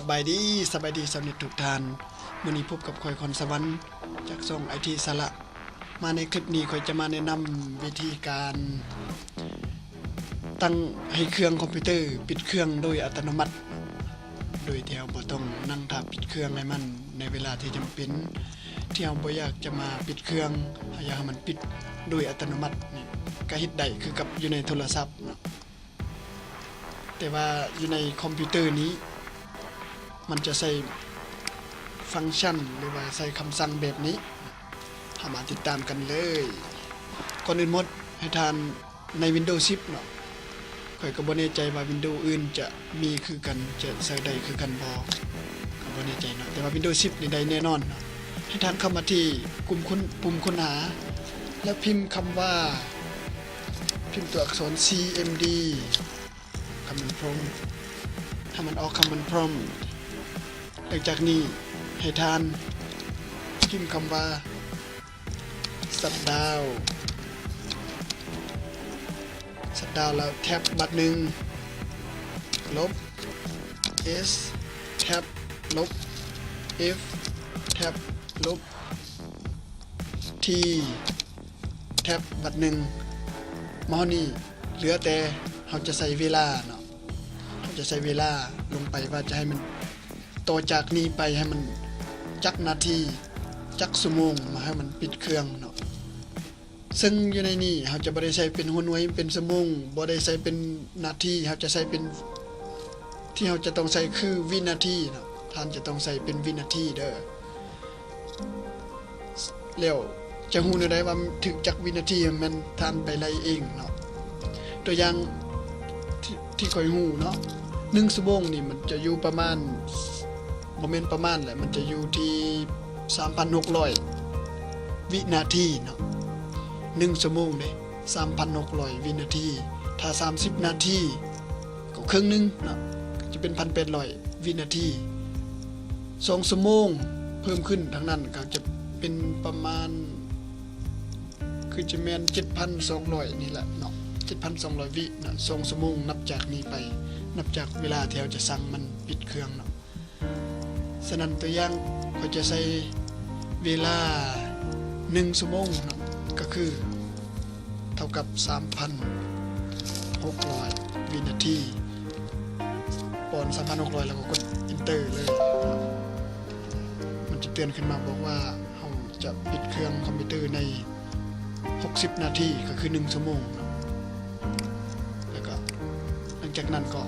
ສະບາຍດີ, ສະບາຍດີຊາວເນັດທຸກທ່ານ. ມື້ນີ້ພົບກັບຂ້ອຍ ຄອນສະຫວັນ ຈາກຊ່ອງໄອທີສາລະ. ມາໃນຄລິບນີ້ ຂ້ອຍຈະມາແນະນຳວິທີການຕັ້ງໃຫ້ເຄື່ອງຄອມພິວເຕີປິດເຄື່ອງໂດຍອັດຕະໂນມັດ ໂດຍທີ່ເຮົາບໍ່ຕ້ອງນັ່ງຖ້າປິດເຄື່ອງໃຫ້ມັນໃນເວລາທີ່ຈຳເປັນ, ທີ່ເຮົາບໍ່ຢາກຈະມາປິດເຄື່ອງ, ເຮົາຢາກໃຫ້ມັນປິດໂດຍອັດຕະໂນມັດນີ້ ກະເຮັດໄດ້ຄືກັບຢູ່ໃນໂທລະສັບເນາະ. ແຕ່ວ່າຢູ່ໃນຄອມພິວເຕີນີ້ ມັນຈະໃຊ້ຟັງຊັນ ຫຼືວ່າໃຊ້ຄຳສັ່ງແບບນີ້. ເຮົາມາຕິດຕາມກັນເລີຍ. ກ່ອນອື່ນໝົດ ໃຫ້ທ່ານໃນວິນໂດສິບເນາະ, ຂ້ອຍກໍບໍ່ແນ່ໃຈວ່າວິນໂດອື່ນຈະມີຄືກັນ, ຈະໃຊ້ໄດ້ຄືກັນບໍ່ ກໍບໍ່ແນ່ໃຈເນາະ, ແຕ່ວ່າວິນໂດສິບນີ້ໄດ້ແນ່ນອນເນາະ. ໃຫ້ທ່ານເຂົ້າມາທີ່ປຸ່ມຄົ້ນ, ປຸ່ມຄົ້ນຫາ ແລ້ວພິມຄຳວ່າ, ພິມຕົວອັກສອນ ຊີເອັມດີ ຄອມມານ ພຣອມ ໃຫ້ມັນອອກຄອມມານ ພຣອມ. ຫຼັງຈາກນີ້ໃຫ້ທ່ານພິມຄຳວ່າ ຊັດດາວ ຊັດດາວ ແລ້ວແທັບບາດໜຶ່ງ ລົບ ເອັສ ແທັບ ລົບ ເອັຟ ແທັບ ລົບ ທີ ແທັບບາດໜຶ່ງ. ມາຮອດນີ້ເຫຼືອແຕ່ເຮົາຈະໃສ່ເວລາເນາະ, ເຮົາຈະໃສ່ເວລາລົງໄປວ່າຈະໃຫ້ມັນ ຕໍ່ຈາກນີ້ໄປໃຫ້ມັນຈັກນາທີ, ຈັກຊົ່ວໂມງ, ມາໃຫ້ມັນປິດເຄື່ອງເນາະ. ເຊິ່ງຢູ່ໃນນີ້ເຮົາຈະບໍ່ໄດ້ໃສ່ເປັນຫົວໜ່ວຍ, ເປັນຊົ່ວໂມງ, ບໍ່ໄດ້ໃສ່ເປັນນາທີ, ເຮົາຈະໃສ່ເປັນ ທີ່ເຮົາຈະຕ້ອງໃສ່ຄືວິນາທີເນາະ. ທ່ານຈະຕ້ອງໃສ່ເປັນວິນາທີເດີ. ແລ້ວຈະຮູ້ແນວໃດວ່າຖືກຈັກວິນາທີ? ແມ່ນທ່ານໄປໄລ່ເອງເນາະ. ຕົວຢ່າງທີ່ ທີ່ຂ້ອຍຮູ້ເນາະ, ໜຶ່ງຊົ່ວໂມງນີ້ມັນຈະຢູ່ປະມານ, ບໍ່ແມ່ນປະມານແຫຼະ, ມັນຈະຢູ່ທີ່ສາມພັນຫົກຮ້ອຍວິນາທີເນາະ. ໜຶ່ງຊົ່ວໂມງເດ້ ສາມພັນຫົກຮ້ອຍວິນາທີ, ຖ້າສາມສິບນາທີ ກໍເຄິ່ງໜຶ່ງເນາະ, ກໍຈະເປັນພັນແປດຮ້ອຍວິນາທີ. ສອງຊົ່ວໂມງເພີ່ມຂຶ້ນທາງນັ້ນ ກໍຈະເປັນປະມານ ຄືຈະແມ່ນເຈັດພັນສອງຮ້ອຍນີ້ແຫຼະເນາະ, ເຈັດພັນສອງຮ້ອຍວິເນາະ, ສອງຊົ່ວໂມງນັບຈາກນີ້ໄປ, ນັບຈາກເວລາທີ່ເຮົາຈະສັ່ງມັນປິດເຄື່ອງເນາະ. ສະນັ້ນ ຕົວຢ່າງ ຂ້ອຍຈະໃສ່ເວລາໜຶ່ງຊົ່ວໂມງເນາະ, ກໍຄືເທົ່າກັບສາມພັນຫົກຮ້ອຍວິນາທີ, ປ້ອນສາມພັນຫົກຮ້ອຍ ແລ້ວກໍກົດ Enter ເລີຍ. ມັນຈະເຕືອນຂຶ້ນມາບອກວ່າ ເຮົາຈະປິດເຄື່ອງຄອມພິວເຕີໃນຫົກສິບນາທີ ກໍຄືໜຶ່ງຊົ່ວໂມງເນາະ. ແລ້ວກໍຫຼັງຈາກນັ້ນກໍ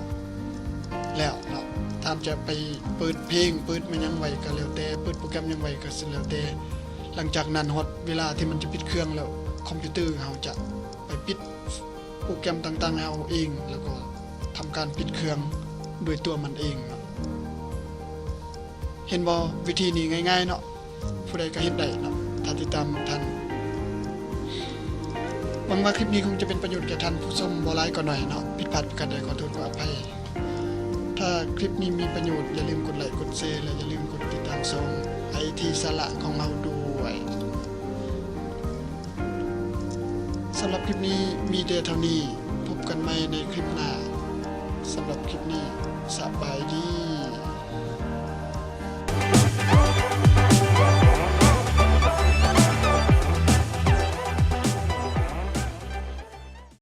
ແລ້ວເນາະ, ທ່ານຈະໄປເປີດເພງ ເປີດແມ່ນຫຍັງໄວ້ກໍແລ້ວແຕ່, ເປີດໂປຣແກຣມຫຍັງໄວ້ກໍສຸດແລ້ວແຕ່. ຫຼັງຈາກນັ້ນຮອດເວລາທີ່ມັນຈະປິດເຄື່ອງແລ້ວ, ຄອມພິວເຕີເຮົາຈະໄປປິດໂປຣແກຣມຕ່າງໆໃຫ້ເຮົາເອງ, ແລ້ວກໍທຳການປິດເຄື່ອງໂດຍຕົວມັນເອງເນາະ. ເຫັນບໍ່? ວິທີນີ້ງ່າຍໆເນາະ, ຜູ້ໃດກໍເຮັດໄດ້ເນາະ ຖ້າຕິດຕາມທ່ານ. ຫວັງວ່າຄລິບນີ້ຄົງຈະເປັນປະໂຫຍດແກ່ທ່ານຜູ້ຊົມບໍ່ຫຼາຍກໍໜ້ອຍເນາະ, ຜິດພາດປະການໃດຂໍໂທດຂໍອະໄພ. ຖ້າຄລິບນີ້ມີປະໂຫຍດ ຢ່າລືມກົດໄລກ໌ ກົດແຊ ແລະ ຢ່າລືມກົດຕິດຕາມຊ່ອງໄອທີສາລະຂອງເຮົາດ້ວຍ. ສຳລັບຄລິບນີ້ມີແຕ່ເທົ່ານີ້, ພົບກັນໃໝ່ໃນຄລິບໜ້າ. ສຳລັບຄລິບນີ້ ສະບາຍດີ.